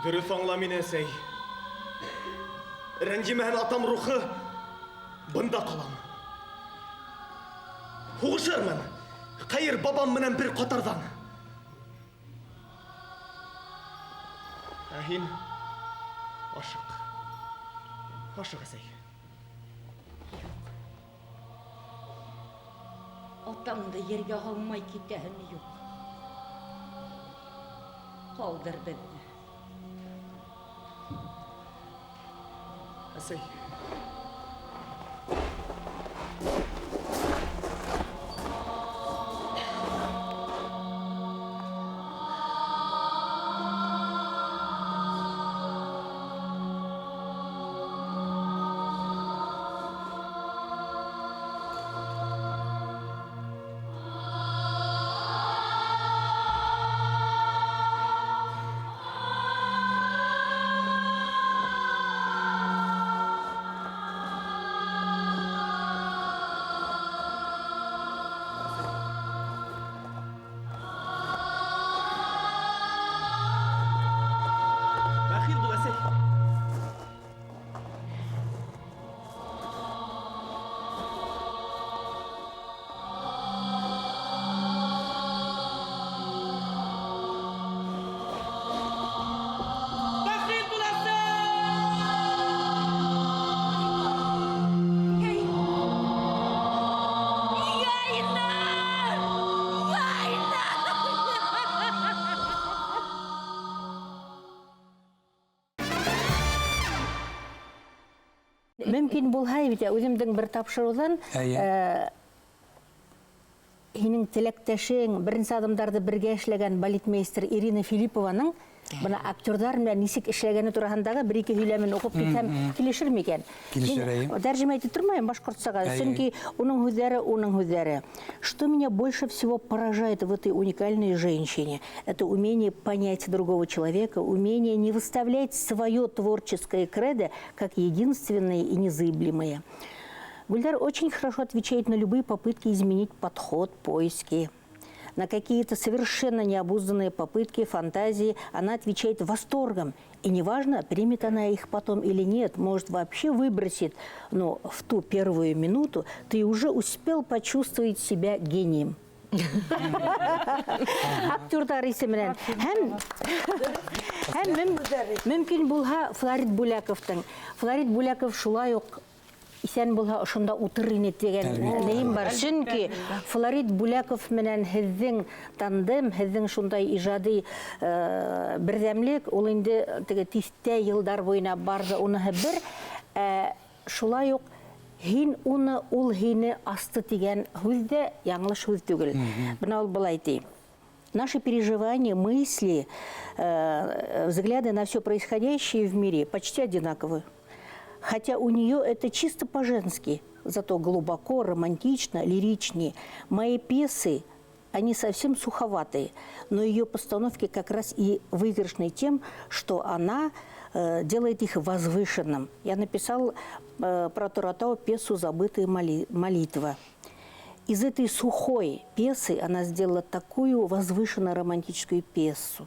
Дөрөҫ аңла мине, әсәй. Рәнйемәһен атам рухы, бында ҡалам. Һуғышырмын. Хәйер бабам менән бер ҡатарҙан. Ә һин ашыҡ. Ашыҡ, әсәй. Юҡ. Атаңды ергә һалмай китәһен юҡ. Ҡалдыр беҙҙе. Әсәй. Бәхил бул, әсәй. Бәхил бул, әсәй! Яйнар! Яйнар! Мөмкин булһа бит, үҙемдең бер тапшырыуҙан, Әйе. һинең теләктәшең, беренсе аҙымдарҙы бергә эшләгән балетмейстер Ирина Филиппованың бына актерҙар менән нисек эшләгәне тураһындағы бер-ике һөйләмен уҡып китһәм, килешер микән? Килешер, Мин әйе. тәржемә итеп тормайым башҡортсаға, Әйе. сөнки уның һүҙҙәре, уның һүҙҙәре. Что меня больше всего поражает в этой уникальной женщине, это умение понять другого человека, умение не выставлять свое творческое кредо как единственное и незыблемое. Гульдар очень хорошо отвечает на любые попытки изменить подход, поиски. На какие-то совершенно необузданные попытки, фантазии она отвечает восторгом. И неважно, примет она их потом или нет, может, вообще выбросит. Но в ту первую минуту ты уже успел почувствовать себя гением. Актерҙар исеменән. Һәм мөмкин булһа Флорид Бүләковтың. Флорид Бүләков шулай уҡ иҫән булһа ошонда утыр ине тигән Әлбиттә. нейем бар. Сөнки Флорид Бүләков менән һеҙҙең тандем, һеҙҙең шундай ижади берҙәмлек, ул инде теге тиҫтә йылдар буйына барҙы, уныһы бер. Шулай уҡ һин уны, ул һине асты тигән һүҙ ҙә яңылыш һүҙ түгел. Бына ул былай ти. Наши переживания, мысли, взгляды на все происходящее в мире почти одинаковы. Хотя у нее это чисто по-женски, зато глубоко, романтично, лиричнее. Мои пьесы, они совсем суховатые, но ее постановки как раз и выигрышны тем, что она делает их возвышенным. Я написал про Торатау пьесу «Забытая молитва». Из этой сухой пьесы она сделала такую возвышенно романтическую пьесу.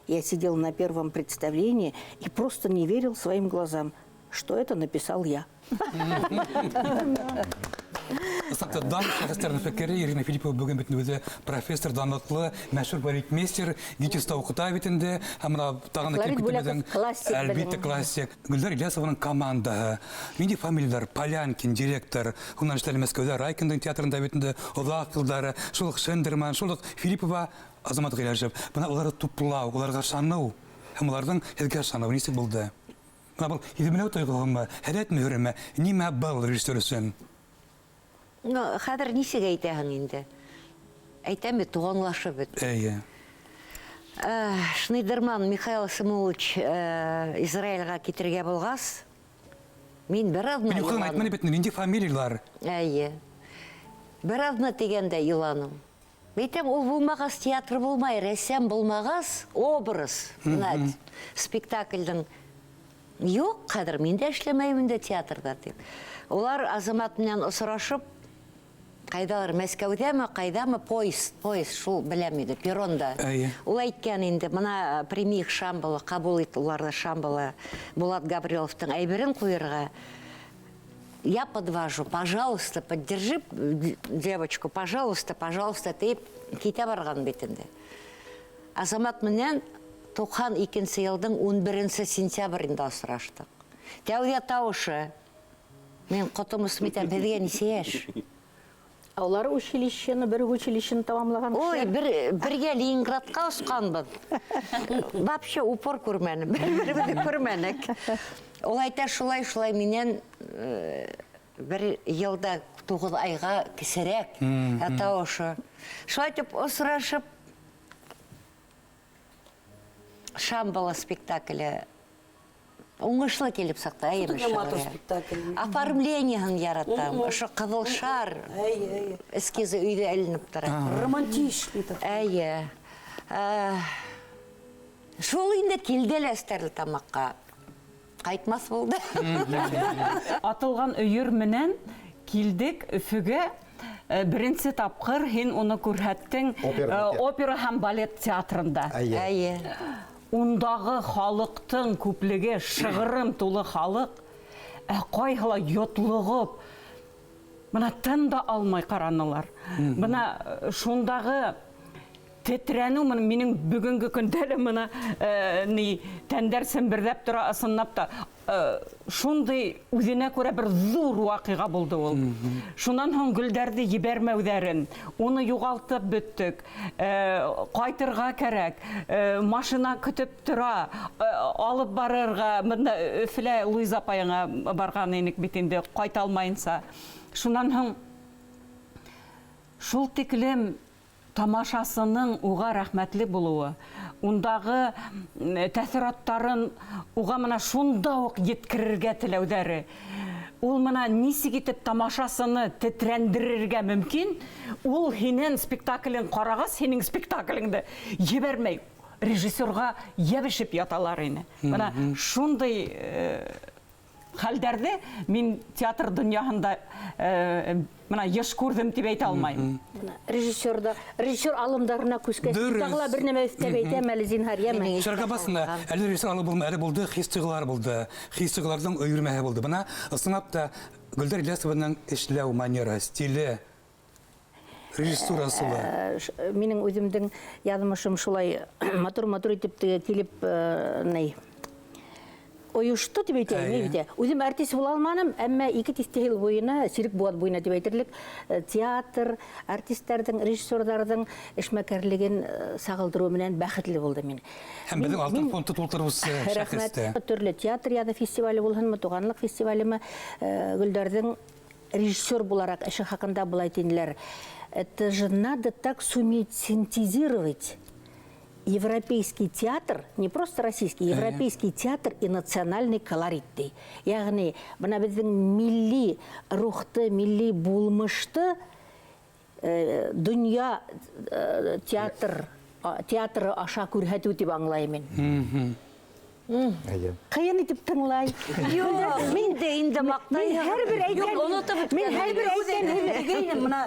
Я сидел на первом представлении и просто не верил своим глазам, что это написал я. Ысынлап та, дан шәхестәренең фекере. Ирина Филиппова бөгөн бит үҙе профессор, данлыҡлы, мәшһүр балетмейстер, ГИТИСта уҡыта бит инде. Һәм бына тағын да Флорид килеп Бүләков китеп классик әлбиттә беҙҙең. Классик. Гөлдәр Ильясованың командаһы. Ниндәй фамилиялар? Полянкин, директор. Унан эшләне Мәскәүҙә Райкиндың театрында бит инде оҙаҡ йылдары. Шул уҡ Шендерман, шул уҡ Филиппова, Азамат Ғиләжев. Бына уларҙы туплау, уларға ышаныу һәм уларҙың һеҙгә ышаныуы нисек булды? Бына был һиҙемләү тойғоһомо, һәләт мөһөрөмө, нимә был режиссер өсөн? Ну, хәҙер нисек әйтәһең инде? Әйтәм бит, туғанлашып бөттөк. Эйе. Шнейдерман Михаил Самуилович Израильгә китергә булғас, мин бер аҙна Мин юҡтан иланым. әйтмәне бит, ниндәй фамилиялар? Эйе. Бер аҙна тигәндә иланым. Әйтәм, ул булмағас театр булмай, рәссам булмағас образ. Бына спектакльдең юҡ, хәҙер мин дә эшләмәйем инде театрҙа тип. Улар Азамат менән осрашып, ҡайҙалыр, Мәскәүҙәме, ҡайҙамы, поезд, поезд шул беләм инде, перронда. Эйе. Ул әйткән инде, бына прими их Шамбала, ҡабул ит уларҙы Шамбала, Булат Габриловтың әйберен ҡуйырға. Я подвожу, пожалуйста, поддержи девочку, пожалуйста, пожалуйста, тип китә барған бит инде. Азамат менән 92-нсе йылдың 11 сентябрендә осраштыҡ. Тәүҙә тауышы. Мин ҡотом осоп әйтәм, һеҙгә нисә йәш? Улар училищены, бер училищены тамамлаған Ой, кешеләр. Бергә Ленинградҡа осҡанбыҙ. Вообще упор күрмәнем, бер-беребеҙҙе күрмәнек. Ул әйтә, шулай, шулай минән бер йылда 9 айға кесерәк, ә тауышы. Шулай итеп осрашып, Шамбала спектакле уңышлы килеп сыҡты, әйеме, Шул матур Шағирә? спектакль. Оформлениеһын яратам. Ошо ҡыҙыл шар Әйе, әйе. эскизы өйҙә эленеп тора. Романтичный такой. Әйе. Шул инде килде лә Стәрлетамаҡҡа. Ҡайтмаҫ булды. Атылған өйөр менән килдек Өфөгә. Беренсе тапҡыр һин уны күрһәттең, Опера театры. Опера һәм балет театрында. Әйе. Әйе. Ундағы халыҡтың күплеге, шығырым тулы халыҡ. Ә ҡайһылай йотлоғоп, бына тын да алмай ҡаранылар. Бына шундағы тетрәнеү бына минең бөгөнгө көндә лә бына, ни тәндәр семберҙәп тора, ысынлап та. Шундай үҙенә күрә бер ҙур ваҡиға булды ул. Шунан һуң Гөлдәрҙе ебәрмәүҙәрен, уны юғалтып бөттөк. Ҡайтырға кәрәк, машина көтөп тора, алып барырға, бында Өфөлә Луиза апайыңа барған инек бит инде, ҡайта алмайынса. Шунан һуң шул тиклем тамашасының уға рәхмәтле булыуы, ундағы тәьҫораттарын уға мына шунда уҡ еткерергә теләүҙәре. Ул мына нисек итеп тамашасыны тетрәндерергә мөмкин, ул һинең спектаклен ҡарағас, һинең спектаклеңде ебәрмәй, режиссерға йәбешеп яталар ине. Мына шундай хәлдәрҙе мин театр донъяһында мына йыш күрҙем тип әйтә алмайым. Режиссерда, режиссер алымдарына күскәс, Дөрөҫ. тағы ла бер нәмә өҫтәп әйтәм әле, зинһар, йәме? Минең Шәргә басында, әле режиссер алым булмай, әле булды, хис тойғолар булды, хис тойғоларҙың өйөрмәһе булды. Бына ысынлап та Гөлдәр Ильясованың эшләү манеры, стиле, режиссура ысулы. Минең үҙемдең яҙмышым шулай матур-матур итеп теге килеп ни ойошто тип әйтәйем, Әйе. бит. Үҙем артист була алманым, әммә ике тиҫтә йыл буйына, сирек быуат буйына тип әйтерлек, театр, артистларҙың, режиссерҙарҙың эшмәкәрлеген сағылдырыу менән бәхетле булдым мин. Һәм беҙҙең алтын фондты тултырыусы Рәхмәт. шәхес тә. Төрлө театр яҙы фестивале булһынмы, туғанлыҡ фестивалеме, Гөлдәрҙең режиссер булараҡ эше хаҡында былай тинеләр. Это же надо так суметь синтезировать европейский театр, не просто российский, европейский театр и национальный колорит ти. Ягъни, бына беҙҙең милли рухты, милли булмышты донъя театры аша күрһәтеү тип аңлайым мин. Ҡыйын итеп тыңлай. Юҡ, мин дә инде маҡтайым. Мин һәрбер әйткән, Юҡ, онотоп мин һәрбер әйткән әйткән мына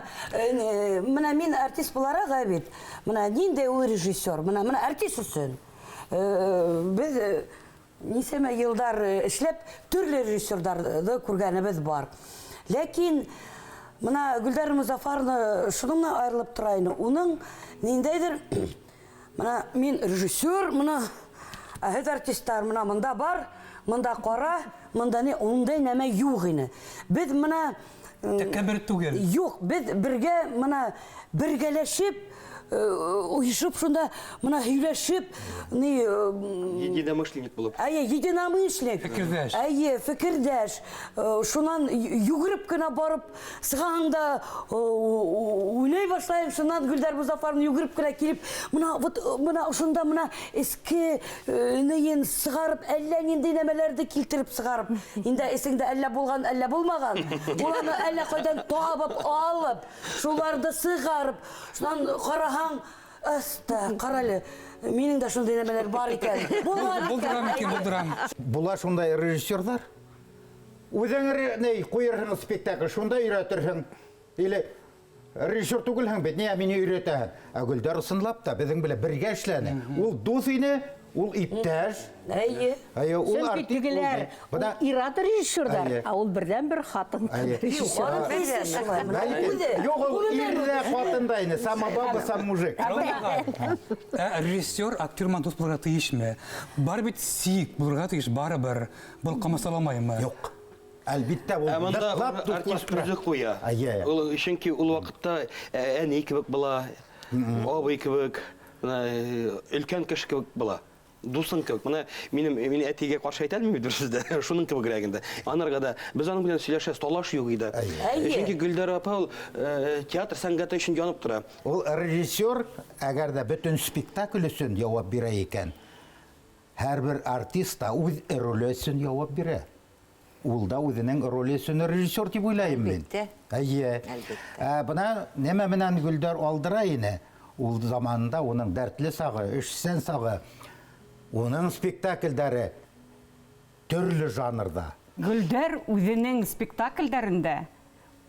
мына мин артист булараҡ бит. Мына ниндәй ул режиссер, мына мына артист өсөн. Беҙ нисәмә йылдар эшләп төрлө режиссерҙарҙы күргәнебеҙ бар. Ләкин мына Гөлдәр Мозафаровна шуның менән айырылып тора ине. Уның ниндәйҙер мына мин режиссер, мына ә һеҙ артисттар, мына мында бар, мында ҡара, мында ни, ундай нәмә юҡ ине. Беҙ мына Тәкәббер түгел. Юҡ, беҙ бергә мына бергәләшеп, ойошоп шунда мына һөйләшеп, ни Единомышленник булып. Әйе, единомышленник. Фекерҙәш. Әйе, фекерҙәш. Шунан йүгереп кенә барып сығаһың да уйлай башлайым, шунан Гөлдәр Мозафаровна йүгереп кенә килеп, мына вот мына ошонда мына эске нейен сығарып, әллә ниндәй нәмәләрҙе килтереп сығарып, инде эсеңдә әллә булған, әллә булмаған. Уларны әллә ҡайҙан табып алып, шуларҙы сығарып, шунан ҡараһаң, Аста, ҡара әле, минең дә шундай нәмәләр бар икән. Булған Булдырам икән, булдырам. Була шундай режиссерҙар. Үҙең ни ҡуйырһың спектакль, шунда өйрәтерһең. Или режиссер түгелһең бит, ниңә мине өйрәтәһең? Ә Гөлдәр ысынлап та беҙҙең белән бергә эшләне. Ул дуҫ ине, ул иптәш. Әйе. Әйе, ул Сөнки артист тегеләр, булды. Бына ул ир-ат режиссерҙар, Әйе. ә ул берҙән-бер хатын-ҡыҙ Әйе. режиссер. Аның үҙе шулай, мына Бәлки, үҙе. Юҡ, ул Үҙе ир ҙә ҡатын да ине, сама баба, сам мужик. Ә режиссер актер менән дуҫ булырға тейешме? Бар бит сик булырға тейеш, барыбер. Был ҡамасауламаймы? Юҡ. Әлбиттә, ул Ә монда ныҡлап артист дуҫлаштыра. үҙе ҡуя. Әйе. Ул, чөнки ул ваҡытта әни кебек була, абый кебек, мына өлкән кеше кебек була. Дуҫың кебек. Мына минем мин әтигә ҡаршы әйтә алмыйм бит сүздә. Шуның кебегерәк инде. Анарга да без аның белән сөйләшәбез, талаш юк иде. Әйе. Чөнки Гөлдәр апа ул театр сәнгате өчен янып тора. Ул режиссер, әгәр дә бөтен спектакль өсөн яуап бирә икән, һәрбер артист та үҙ роле өсөн яуап бирә. Ул да үҙенең роле өсөн режиссер тип уйлайым мин. Әлбиттә. Әйе. Әлбиттә. Бына нәмә менән Гөлдәр алдыра ине? Ул заманында уның дәртле сағы, эшсән сағы, уның спектакльдәре төрлө жанрҙа. Гөлдәр үҙенең спектакльдәрендә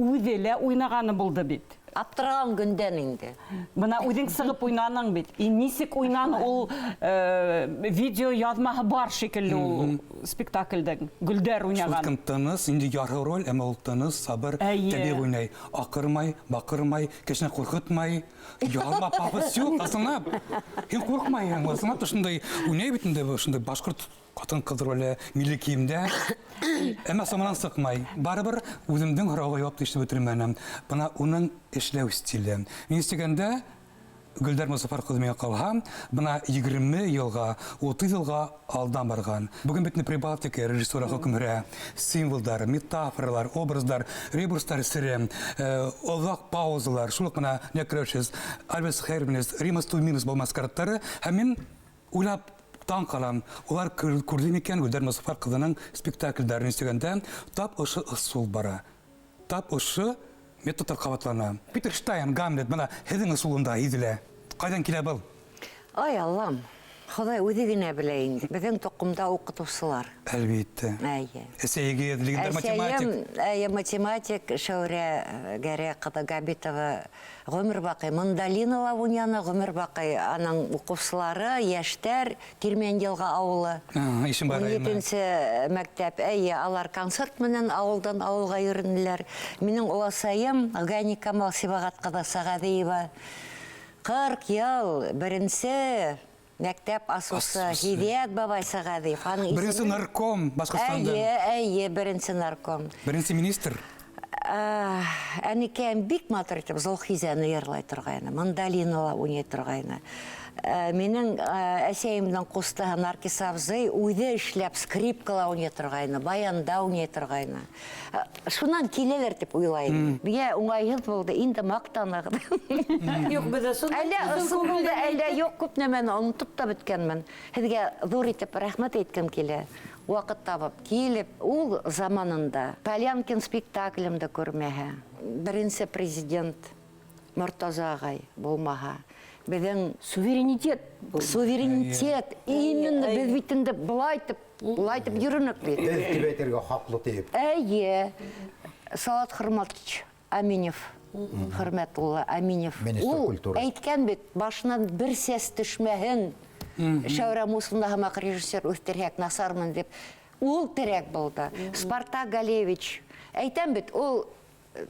үҙе лә уйнағаны булды бит. Аптыраған көндән инде. Бына үҙең сығып уйнаның бит. И нисек уйнан ул видео яҙмаһы бар шикелле ул спектакльдең. Гөлдәр уйнаған. Шул тыныс, инде ярһы роль, әммә ул тыныс, сабыр, тәбиғи уйнай. Аҡырмай, баҡырмай, кешене ҡурҡытмай. Ялма пафос юҡ, ысынлап. Һин ҡурҡмайһың, ысынлап та шундай уйнай бит инде, шундай башҡорт ҡатын-ҡыҙ роле, милли кейемдә. Әммә саманан сыҡмай. Барыбер үҙемдең һорауға яуап тишеп бөтөрмәнем. Бына уның эшләү стиле. Мин истегәндә Гөлдәр Мозафар ҡыҙы миңә ҡалһа, бына 20 йылға, 30 йылға алдан барған. Бөгөн бит Прибалтика режиссура хөкөм һөрә. Символдар, метафоралар, образдар, ребустар сере, оҙаҡ паузалар, шул уҡ бына Некрёшес, Альберт Херминес, Римас Туминес был маскарадтары. Һәм мин уйлап таң ҡалам. Улар күрҙе микән Гөлдәр Мозафар ҡыҙының спектакльдәрен истегәндә тап ошо ысул бара. Тап ошо методтар ҡабатлана. Питер Штайн, Гамлет, бына һеҙҙең ысулында һиҙелә. Ҡайҙан килә был? Ай, Аллам, Хоҙай үҙе генә белә инде. Беҙҙең тоҡомда уҡытыусылар. Әлбиттә. Әйе. Әсәйегеҙ, легендар Әсәйем, математик. әйе, математик Шәүрә Гәрәй ҡыҙы Габитова ғүмер баҡый мандолинала уйнаны, ғүмер баҡый аның уҡыусылары, йәштәр, Тирмән Йылға ауылы. Ишембай Ун районы. етенсе мәктәп, әйе, алар концерт менән ауылдан ауылға йөрөнөләр. Минең оласайым Ғани Камал Сибағат ҡыҙы Сәғәҙиева 40 йыл беренсе мәктәп асыусы Асыусы. Һиҙиәт бабай Сәғәҙиев. Аның Беренсе исеме нарком Башҡортостандың. Әйе, әйе, беренсе нарком. Беренсе министр. Әнекәйем бик матур итеп Золхизәне йырлай торғайны, мандолинала уйнай торғайны. Минең әсәйемдең ҡустыһы Наркис абзый үҙе эшләп скрипкала уйнай торғайны, баянда уйнай торғайны. Шунан киләләр тип уйлайым. Миңә уңайһыҙ булды, инде маҡтанығыҙ. Юҡ, беҙ ысын Әллә үҙең ысын булды, күңелдән әллә әйтеп. юҡ, күп нәмәне онотоп та бөткәнмен. Һеҙгә ҙур итеп рәхмәт әйткем килә. Ваҡыт табып килеп, ул заманында Полянкин спектаклемде күрмәһә, беренсе президент Мортаза ағай булмаһа, Беҙҙең суверенитет. Суверенитет. Именно беҙ бит инде былай итеп йөрөнөк бит. Беҙ тип әйтергә хаҡлы тип. Эйе. Салат Хөрмәтович Аминев. Хөрмәтулла Аминев. Министр культуры. Әйткән бит, башынан бер сәс төшмәһен. Шәүрә Мусинда һымаҡ режиссер үҫтерһәк насармын дип. Ул терәк булды. Спартак Галевич. Әйтәм бит, ул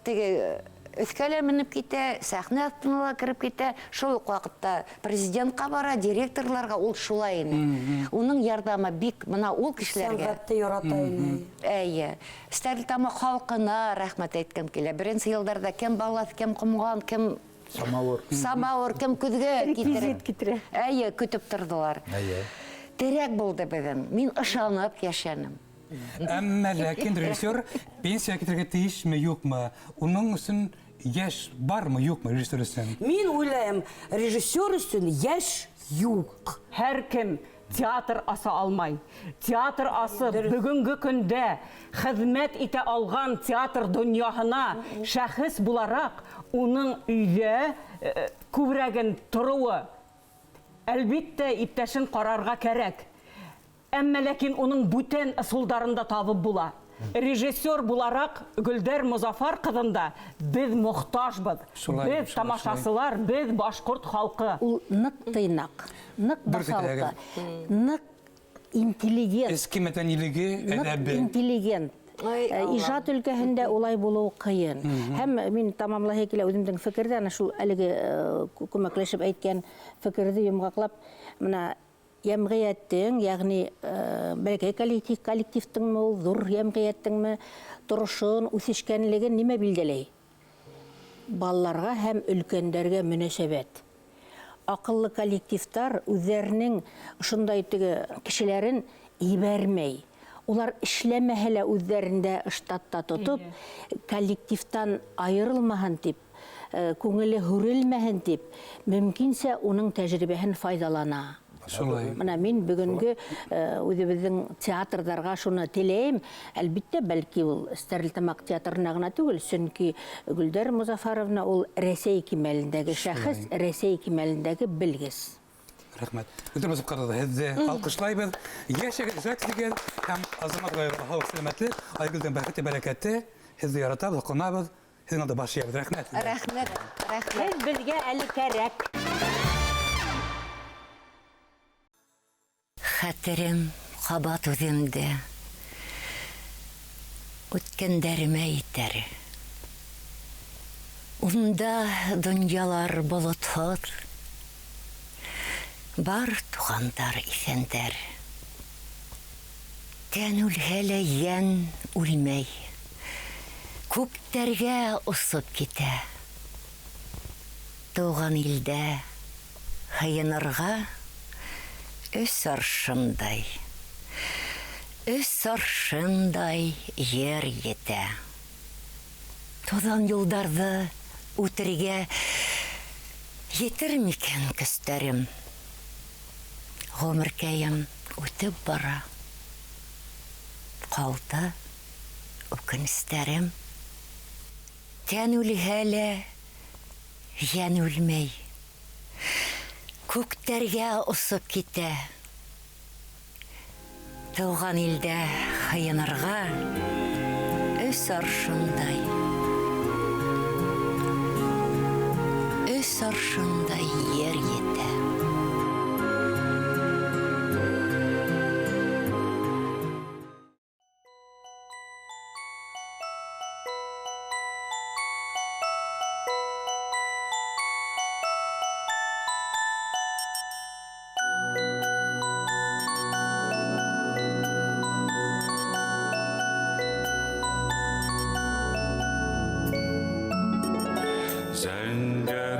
теге өҫкә лә менеп китә, сәхнә аҫтына ла кереп китә. Шул уҡ ваҡытта президентҡа бара, директорларға ул шулай ине. Уның ярҙамы бик бына ул кешеләргә. Сәнғәтте ярата ине. Эйе. Стәрлетамаҡ халҡына рәхмәт әйткем килә. Беренсе йылдарҙа кем балаҫ, кем ҡомған, кем самауыр. Самауыр, кем көҙгө китерә. Китерә. Эйе, көтөп торҙолар. Эйе. Терәк булды беҙҙең. Мин ышанып йәшәнем. Әммә ләкин режиссер пенсия китергә тейешме, юҡмы? Уның өсөн йәш бармы, юҡмы режиссер өсөн? Мин уйлайым, режиссер өсөн йәш юҡ. Һәр кем театр аса алмай. Театр асып, бөгөнгө көндә хеҙмәт итә алған театр донъяһына шәхес булараҡ уның өйҙә күберәген тороуы, әлбиттә, иптәшен ҡарарға кәрәк. Әммә ләкин уның бүтән ысулдарын да табып була. Режиссер булараҡ Гөлдәр Мозафар ҡыҙында беҙ мохтажбыҙ. Беҙ тамашасылар, беҙ башҡорт халҡы. Ул ныҡ тыйнаҡ, ныҡ баҫалҡы, ныҡ интеллигент. Эске мәҙәнилеге, әҙәбе. Ныҡ интеллигент. Ижад өлкәһендә улай булыуы ҡыйын. Һәм мин тамамлайһы килә үҙемдең фекерҙе, ана шул әлеге күмәкләшеп әйткән фекерҙе йомғаҡлап, мына йәмғиәттең, йәғни бәләкәй коллективтыңмы ул, ҙур йәмғиәттеңме, торошон, үҫешкәнлеген нимә билдәләй? Балаларға һәм өлкәндәргә мөнәсәбәт. Аҡыллы коллективтар үҙҙәренең ошондай теге кешеләрен ебәрмәй. Улар эшләмәһә лә үҙҙәрендә штатта тотоп, коллективтан айырылмаһын тип, күңеле һүрелмәһен тип, мөмкинсә уның тәжрибәһен файҙалана. Мына мин бөгөнгө үҙебеҙҙең театрҙарға шуны теләйем. Әлбиттә, бәлки ул Стәрлетамаҡ театрына ғына түгел, сөнки Гөлдәр Мозафаровна ул Рәсәй кимәлендәге шәхес, Рәсәй кимәлендәге белгес. Рәхмәт. Гөлдәр Мозафаровна, һеҙҙе алҡышлайбыҙ. Йәшәгеҙ, ижад итегеҙ һәм Азамат ағайға һаулыҡ, сәләмәтлек, Айгөлдең бәхете, бәрәкәте. Һеҙҙе яратабыҙ, һоҡланабыҙ. Һеҙҙең алда баш эйәбеҙ. Рәхмәт. Рәхмәт, рәхмәт. Һеҙ беҙгә әле кәрәк. Хәтерем ҡабат үҙемде, үткәндәремә етәр. Унда донъялар болотһоҙ, бар туғандар иҫәндәр. Тән үлһә лә йән үлмәй, күктәргә осоп китә. Тыуған илдә һыйынырға өс аршындай ер етә. Туҙан юлдарҙы үтергә етер микән көстәрем? Ғүмеркәйем үтеп бара, ҡалды үкенестәрем. Тән үлһә лә йән үлмәй, күктәргә осоп китә. Тыуған илдә һыйынырға өс аршындай ер етә. Зәңгәр